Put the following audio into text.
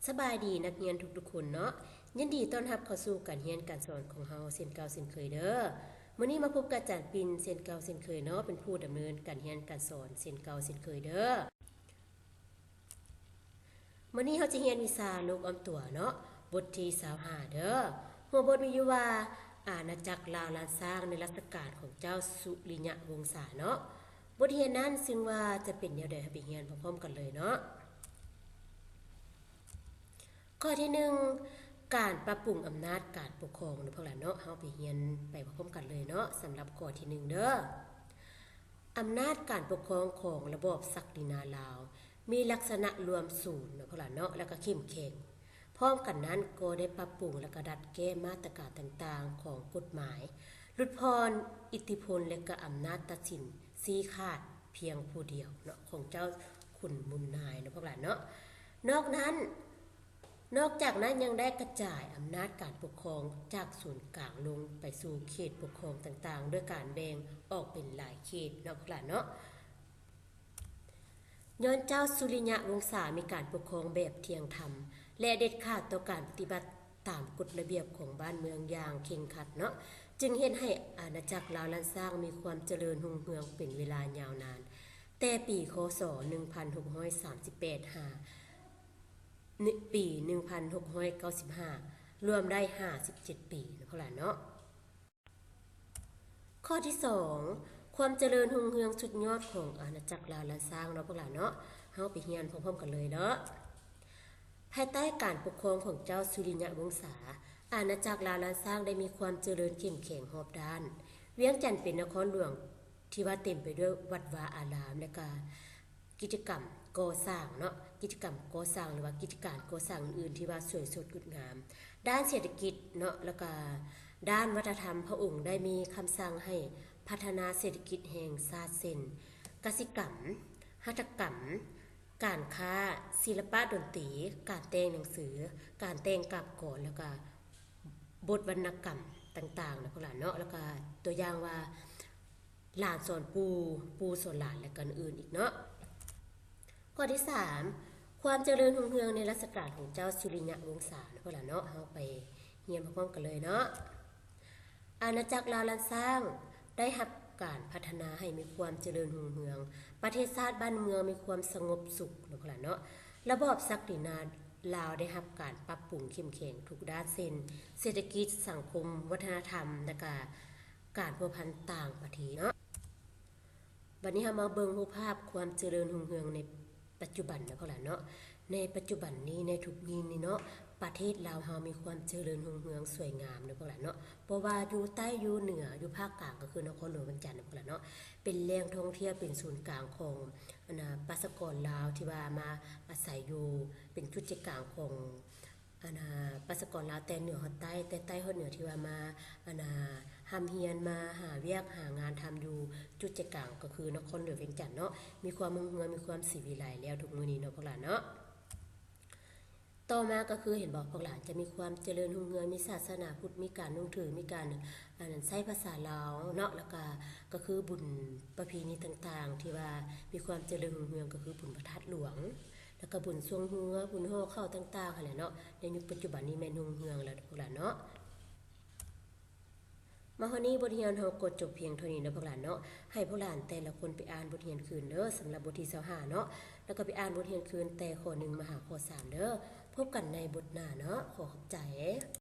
ສະບາຍດີນັກຮຽນທຸກໆຄົນເນາະ, ຍິນດີຕ້ອນຮັບເຂົ້າສູ່ການຮຽນການສອນຂອງເຮົາເຊັ່ນເກົ່າເຊັ່ນເຄີຍເດີ້. ມື້ນີ້ມາພົບກັບອາຈານປິ່ນເຊັ່ນເກົ່າເຊັ່ນເຄີຍເນາະ, ເປັນຜູ້ດຳເນີນການຮຽນການສອນເຊັ່ນເກົ່າເຊັ່ນເຄີຍເດີ້. ມື້ນີ້ເຮົາຈະຮຽນວິຊາໂລກອ້ອມຕົວເນາະ, ບົດທີຊາວຫ້າເດີ້. ຫົວບົດມີຢູ່ວ່າ ອານາຈັກລາວລ້ານຊ້າງໃນລັດຊະການຂອງເຈົ້າສຸລິຍະວົງສາເນາະ. ບົດຮຽນນັ້ນເຊິ່ງວ່າຈະເປັນແນວໃດ, ເຮົາໄປຮຽນພ້ອມໆກັນເລີຍເນາະ. ຂໍ້ທີໜຶ່ງ ການປັບປຸງອຳນາດການປົກຄອງເນາະພວກຫຼານເນາະ, ເຮົາໄປຮຽນໄປພ້ອມໆກັນເລີຍເນາະ. ສຳລັບຂໍ້ທີໜຶ່ງເດີ້, ອຳນາດການປົກຄອງຂອງລະບອບສັກດິນາລາວ ມີລັກສະນະລວມສູນເນາະພວກຫຼານເນາະ, ແລ້ວກໍເຂັ້ມແຂງ. ພ້ອມກັນນັ້ນກໍໄດ້ປັບປຸງ ແລ້ວກໍດັດແກ້ມາດຕະການຕ່າງໆຂອງກົດໝາຍ, ຫຼຸດຜ່ອນອິດທິພົນ ແລະກໍອຳນາດຕັດສິນຊີ້ຂາດພຽງຜູ້ດຽວເນາະ ຂອງເຈົ້າຂຸນມຸນນາຍເນາະພວກຫຼານເນາະ. ນອກນັ້ນ, ນອກຈາກນັ້ນຍັງໄດ້ກະຈາຍອຳນາດການປົກຄອງຈາກສູນກາງລົງໄປສູ່ເຂດປົກຄອງຕ່າງໆ ດ້ວຍການແບ່ງອອກເປັນຫຼາຍເຂດເນາະພວກຫຼານເນາະ. ຍ້ອນເຈົ້າສຸລິຍະວົງສາມີການປົກຄອງແບບທ່ຽງທຳ ແລະ ເດັດຂາດຕໍ່ການປະຕິບັດຕາມກົດລະບຽບຂອງບ້ານເມືອງຢ່າງເຄັ່ງຄັດເນາະ, ຈຶ່ງເຮັດໃຫ້ອານາຈັກລາວລ້ານຊ້າງມີຄວາມຈະເລີນຮຸ່ງເຮືອງເປັນເວລາຍາວນານ, ແຕ່ປີ ຄ.ສ. ໜຶ່ງພັນຫົກຮ້ອຍສາມສິບແປດ ຫາ ປີ ໜຶ່ງພັນຫົກຮ້ອຍເກົ້າສິບຫ້າ ລວມໄດ້ຫ້າສິບເຈັດປີເນາະພວກຫຼານເນາະ. ຂໍ້ທີສອງ ຄວາມຈະເລີນຮຸ່ງເຮືອງສຸດຍອດຂອງອານາຈັກລາວລ້ານຊ້າງເນາະພວກຫຼານເນາະ, ເຮົາໄປຮຽນພ້ອມໆກັນເລີຍເນາະ. ພາຍໃຕ້ການປົກຄອງຂອງເຈົ້າສຸລິຍະວົງສາ, ອານາຈັກລາວລ້ານຊ້າງໄດ້ມີຄວາມຈະເລີນເຂັ້ມແຂງຮອບດ້ານ. ວຽງຈັນເປັນນະຄອນຫຼວງທີ່ວ່າເຕັມໄປດ້ວຍວັດວາອາລາມ ແລະກະ ກິດຈະກຳກໍ່ສ້າງເນາະ, ກິດຈະກຳກໍ່ສ້າງ ຫຼືວ່າກິດຈະການກໍ່ສ້າງອື່ນໆ ທີ່ວ່າສວຍສົດງົດງາມ. ດ້ານເສດຖະກິດເນາະ ແລ້ວກະດ້ານວັດທະນະທຳ, ພະອົງໄດ້ມີຄຳສັ່ງໃຫ້ພັດທະນາເສດຖະກິດແຫ່ງຊາດ ເຊັ່ນ ກະສິກຳ, ຫັດຖະກຳ, ການຄ້າ, ສິລະປະດົນຕີ, ການແຕ່ງໜັງສື, ການແຕ່ງກາບກອນ ແລ້ວກະບົດວັນນະກຳຕ່າງໆນະພວກຫຼານເນາະ, ແລ້ວກະຕົວຢ່າງວ່າ ຫຼານສອນປູ່, ປູ່ສອນຫຼານ ແລະ ກະອື່ນໆອີກເນາະ. ຂໍ້ທີສາມ ຄວາມຈະເລີນຮຸ່ງເຮືອງໃນລັດຊະການຂອງເຈົ້າສຸລິຍະວົງສາເນາະ ພວກຫຼານເນາະ, ເຮົາໄປຮຽນພ້ອມໆກັນເລີຍເນາະ. ອານາຈັກລາວລ້ານຊ້າງໄດ້ຮັບການພັດທະນາໃຫ້ມີຄວາມຈະເລີນຮຸ່ງເຮືອງ, ປະເທດຊາດບ້ານເມືອງມີຄວາມສະຫງົບສຸກເນາະ ພວກຫຼານເນາະ. ລະບອບສັກດິນາລາວໄດ້ຮັບການປັບປຸງເຂັ້ມແຂງທຸກດ້ານ ເຊັ່ນ ເສດຖະກິດ, ສັງຄົມ, ວັດທະນະທຳ ແລະ ກະ ການພົວພັນຕ່າງປະເທດເນາະ. ບັດນີ້ເຮົາມາເບິ່ງຮູບພາບຄວາມຈະເລີນຮຸ່ງເຮືອງໃນປັດຈຸບັນເນາະ ພວກຫຼານເນາະ. ໃນປັດຈຸບັນນີ້, ໃນທຸກມື້ນີ້ເນາະ, ປະເທດລາວເຮົາມີຄວາມຈະເລີນຮຸ່ງເຮືອງສວຍງາມເນາະ ພວກຫຼານເນາະ. ບໍ່ວ່າຢູ່ໃຕ້, ຢູ່ເໜືອ, ຢູ່ພາກກາງ ກໍຄືນະຄອນຫຼວງວຽງຈັນເນາະ ພວກຫຼານເນາະ, ເປັນແຫຼ່ງທ່ອງທ່ຽວ, ເປັນສູນກາງຂອງ ອັນນ່າ ປະຊາກອນລາວທີ່ວ່າມາອາໄສຢູ່, ເປັນຈຸດໃຈກາງຂອງ ອັນນ່າ ປະຊາກອນລາວແຕ່ເໜືອຮອດໃຕ້, ແຕ່ໃຕ້ຮອດເໜືອ ທີ່ວ່າມາ ອັນນ່າ ຮ່ຳຮຽນ, ມາຫາວຽກຫາງານທຳຢູ່ຈຸດໃຈກາງ ກໍຄືນະຄອນຫຼວງວຽງຈັນເນາະ, ມີຄວາມຮຸ່ງເຮືອງ, ມີຄວາມສີວິໄລແລ້ວທຸກມື້ນີ້ເນາະ ພວກຫຼານເນາະ. ຕໍ່ມາກໍຄື ເຫັນບໍ່ ພວກຫຼານ, ຈະມີຄວາມຈະເລີນຮຸ່ງເຮືອງ, ມີສາສະໜາພຸດ, ມີການນັບຖື, ມີການ ອັນນັ້ນ ໃຊ້ພາສາລາວເນາະ, ແລ້ວກໍ ກໍຄືບຸນປະເພນີຕ່າງໆ ທີ່ວ່າມີຄວາມຈະເລີນຮຸ່ງເຮືອງ ກໍຄືບຸນພະທາດຫຼວງ, ແລ້ວກໍບຸນຊ່ວງເຮືອ, ບຸນຫໍ່ເຂົ້າຕ່າງໆຫັ້ນແຫຼະເນາະ. ໃນຍຸກປັດຈຸບັນນີ້ແມ່ນຮຸ່ງເຮືອງແລ້ວ ພວກຫຼານເນາະ. ມາຮອດນີ້ ບົດຮຽນເຮົາກໍຈົບພຽງເທົ່ານີ້ເນາະ ພວກຫຼານເນາະ. ໃຫ້ພວກຫຼານແຕ່ລະຄົນໄປອ່ານບົດຮຽນຄືນເດີ້, ສຳລັບບົດທີຊາວຫ້າເນາະ, ແລ້ວກໍໄປອ່ານບົດຮຽນຄືນແຕ່ຂໍ້ໜຶ່ງມາຫາຂໍ້ສາມເດີ້. ພົບກັນໃນບົດໜ້າເນາະ. ຂໍຂອບໃຈ.